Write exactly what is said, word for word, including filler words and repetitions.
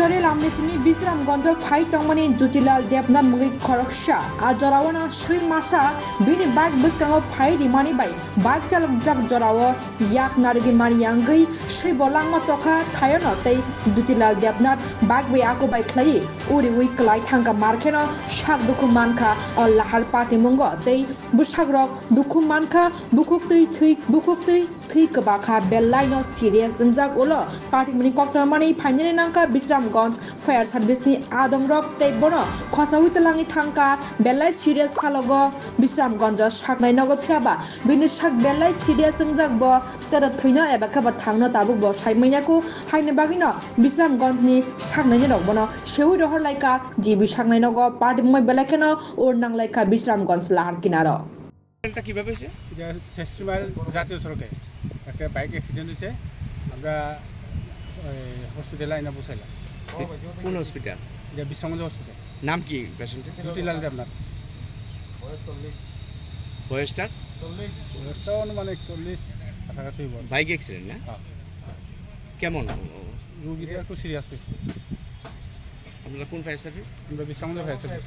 Chorel amni simi Bisramganjo phai tongmani Jyotilal Debnath mungwi khoroksa. A jorao no swi masa bini bike bwskango phai rimani bai bike chalokjak jorao yak narigwi mani yangwi swi bo langma chokha thayono tei Jyotilal Debnath bike bai aku bai khlaiwi uriwi klai thangkha markheno sak dukhu mankha o lahar patimungo tei bwsakrok dukhu mankha bukhuk twi thwi bukhuk twi thwi kwbakha belai no serious wngjak ulo party mani koktwma mani phainani nangkha Bisramganj fire service ni adongrok tei bono khosawi twlangwi thangkha belai serious khalogo Bisramganjo saknai nogo phiyaba bini sak belai serious wngjak bo tero thwino eba khe bo thangno tabuk bo sai manya kho haini bagwino Bisramganj ni saknai ni rok bono sewi rohor laikha G B saknai nogo party mungwi belai kheno ur nang laikha Bisramganj lahar kinaro. এটা কিভাবে হয়েছে? এটা শেষরিমাইল জাতীয় সড়কে একটা bike accident হয়েছে। আমরা হসপিটালে আইনা বসাইলাম। কোন হসপিটাল? এটা বিশ্বনাথ হসপিটাল। নাম কি পেশেন্টের? জ্যোতিলাল দেবনাথ। বয়সটা? বয়সটা অনুমানিক চল্লিশ কাছাকাছি হবে। বাইক অ্যাক্সিডেন্ট না? হ্যাঁ। কেমন? রুগীটা একটু সিরিয়াস হয়েছে। আপনারা কোন ফায়ার সার্ভিস? আমরা বিশ্বনাথ ফায়ার সার্ভিস।